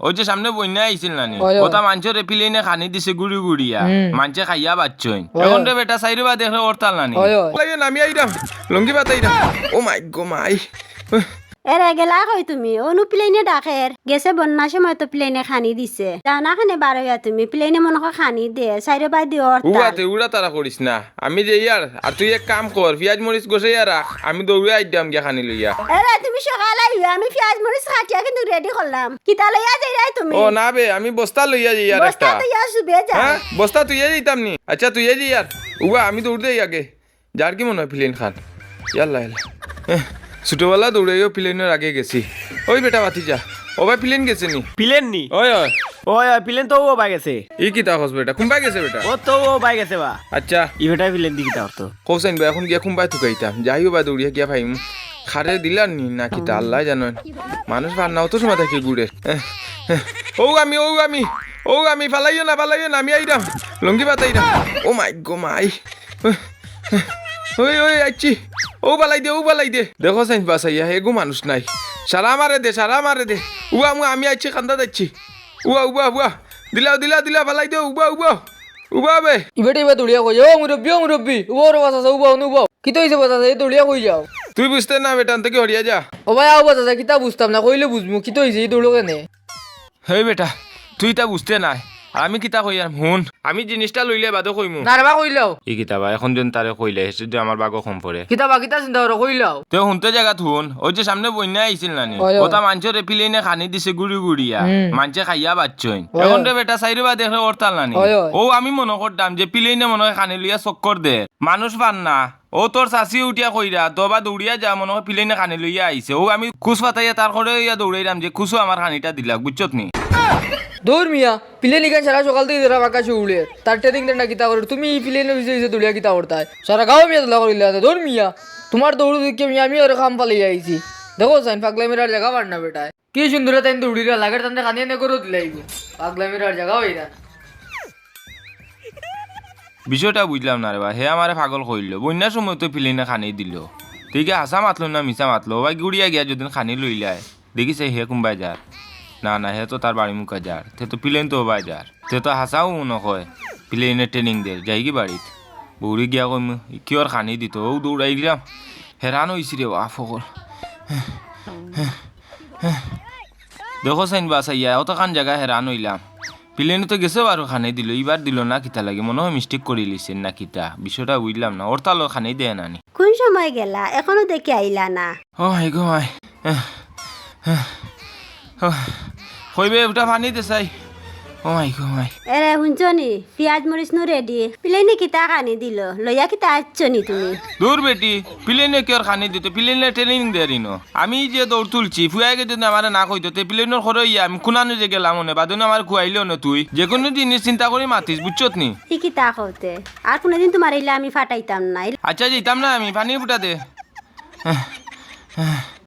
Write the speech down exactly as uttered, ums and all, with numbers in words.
ওই যে সামনে বন্যা আইছিল না নি? অয়, অয়। ওটা মানষরে প্লেনে খানি দিছে গুড়ি গুড়িয়া। হুম। মানষে খাইয়া বাঁচছইন। অয়, অখন অয়। রে বেটা, চাইরোবায় দেখরে অরতাল না নি? অয়, অয়। লাগে নামি আইরাম, লুঙ্গি পাতাইরাম। ও মাই গো মাই। এরে গেলা কই তুমি? অনু প্লেনে ডাকের। গেছে বন্যার সময় তো প্লেনে খানি দিছে। জানা কেনে বার অইয়া তুমি? প্লেনে মনো কয় খানি দে, চাইরোবায় দি অরতাল। উবা, তুই উড়া তাড়া করিস না। আমি যাইয়ার, আর তুই এক কাম কর, পিয়াজ মরিচ গোছাইয়া রাখ, আমি দৌড়িয়া আইরাম গিয়া খানি লইয়া। এরে, তুমি সকাল আইবে, আমি পিয়াজ মরিচ কাটিয়া কিন্তু রেডি করলাম। কিতা লইয়া যাইরায় তুমি? ও না বে, আমি বস্তা লইয়া যাইয়ার বস্তা একটা। তো ইয়া সুবে যা। হ্যাঁ, বস্তা তুইয়া যাইতাম নি? আচ্ছা, তুইয়া যাইয়ার। উবা, আমি দৌড় দেই আগে। যার কি মনো অয় প্লেন খান? ইয়াল্লা, ইয়াল্লা। এহ, ছোটবেলা দৌড়াইও প্লেনর আগে গেছি। ওই বেটা, বাতি যা। ও ভাই, প্লেন গেছে নি? প্লেন নি? ওই, ওই। ওই, ওই, প্লেন তো ও ভাই গেছে। ই কিতা কস বেটা? কুনবায় গেছে বেটা? ও তো ও ভাই গেছে বা। আচ্ছা। ই বেটায় প্লেন দি কিতা করতো? কও চাইন বা, এখন গিয়া কুনবায় তুকাইতাম? যাইও বা দৌড়িয়া গিয়া পাইমু। খারে দিলার নি না কিতা? আল্লায় জানইন। মানুষ পার না, অত সময় থাকি ঘুরে। এহ, এহ। ও আমি, ও আমি, ও আমি, ফালাইও না, ফালাইও না, আমি আইরাম। লুঙ্গি পাতাইরাম। ও মাই গো মাই। ওই, ওই, আইচ্ছি। ও বালাই দে, ও বালাই দে। দেখো চাইন বাচাইয়া, এগু মানুষ নাই। সারা আমারে দে, সারা আমারে দে। উবা, উবা, আমি আইচ্ছি, কান্দাত আইচ্ছি। উবা, উবা, উবা। দিলাও, দিলাও, দিলাও, বালাই দে, উবা, উবা। উবা বে। ইবাটা ইবা দৌড়িয়া কই, "ও মুরব্বি, ও মুরব্বি, উবা রে বাচাচা, উবা, অনু উবা।" কিতা অইছে বাচাচা, এই দৌড়িয়া কই যাও? তুই বুঝতে না বেটা, আনতে কি হরিয়া যা। ও ভাই, আও বাচাচা, কিতা বুঝতাম না, কইলে বুঝমু, কিতা অইছে, এই দৌড়ো কেনে? হেই বেটা, তুই ইতা বুঝতে নায়। আর আমি কিতা কইয়ার, হুন। আমি জিনিসটা লইলে বাদে কইমু। না রে বা, কইলাও। ই কিতা বা, এখন যেন তারে কইলে, হে যদি আমার বাগো কম পড়ে। কিতা বা, কিতা চিন্তা করো, কইলাও। তে হুনতে জাগাত হুন, ওই যে সামনে বন্যা আইছিল না নি? অয়, অয়। ওটা মানষরে প্লেনে খানি দিছে গুড়ি গুড়িয়া। হুম। মানষে খাইয়া বাঁচছইন। অয়, এখন অয়। রে বেটা, চাইরোবায় দেখরে অরতাল না নি? অয়, অয়। ও আমি মনো করতাম যে প্লেনে মনো অয় খানি লইয়া চক্কর দের। মানুষ পার না। ও তোর চাচি উঠিয়া কইরা, তো বা দৌড়িয়া যা, মনো অয় প্লেনে খানি লইয়া আইছে। ও আমি খুশ পাতাইয়া তার ঘরে ইয়া দৌড়াইরাম যে, "খুশো আমার খানিটা দিলাক", বুঝছত নি? দৌড় মিয়া, প্লেন ইখান সারা সকাল থাকি যেরা বাকাশে উড়ের, তার training দের না কিতা করের, তুমি ই প্লেনর পিছে পিছে দৌড়িয়া কিতা করতায়? সারা গাঁও মিয়া দলা করিলা, দৌড় মিয়া। তুমার দৌড় দেখি মিয়া, আমি ওরে কাম ফালাইয়া আইছি। দেখো চাইন, পাগলামির আর জাগা পার না বেটায়। কি সুন্দরে তাইন দৌড়িরা, লাগের তানরে খানি এনে গরু দিলাইবো। পাগলামির আর জাগা অইরা না। বিষয়টা বুঝলাম না রে বা, হে আমারে পাগল কইলো। বন্যার সময় তো প্লেনে খানি দিলো। ঠিক আছে, হাছা মাতলো না মিছা মাতলো? ও ভাই, গুড়িয়া গিয়া যদি খানি লইলায়, দেখি চাই হে কুনবায় যার। না, না, হে তো তার বাড়ি মুখা যার। তে তো প্লেন তো ওবায় যার। তে তো হাছাউ মনো কয়, প্লেনে training দের। যাইগি বাড়িত। বউরে গিয়া কইমু, "কিয়র খানি দিতো?" ও দৌড়াই গেলাম। হেরান অইছি রে বা, ফকল। দেখো চাইন বাচাইয়া, অতখান জাগা হেরান অইলাম। প্লেনে তো গেছে বারো খানি দিলো, ইবার দিলো না কিতা লাগি? মনো অয় mistake করিলিছে না কিতা? বিষয়টা বুঝলাম না। অরতালো খানি দেয় না নি? কুন সময় গেলা? এখনো দেখি আইলা না। ও হায় গো মাই। এহ, এহ, ও। কইবে উটা পানি দে চাই। ও মাই গো মাই। এরে, হুনছো নি? পিয়াজ মরিচ নু রেডি। প্লেনে কিতা খানি দিলো? লইয়া কিতা আইছো নি তুমি? দূর বেটি, প্লেনে কিয়র খানি দিতো? প্লেনে training দেরি ন। আমি যে দৌড় তুলছি, ফুয়াইগে যদি আমারে না কইতো, তে প্লেনর খরো ইয়া আমি কুনানো যে গেলাম অনে, বাদে নু আমারে খুয়াইলে অনে তুই। যেকুনু জিনিস চিন্তা করি মাতিস, বুঝছত নি? ই কিতা কওতে? আর কুনুদিন তুমারে ইলা আমি ফাটাইতাম না। আচ্ছা, যাইতাম না আমি, পানি ফুটা দে।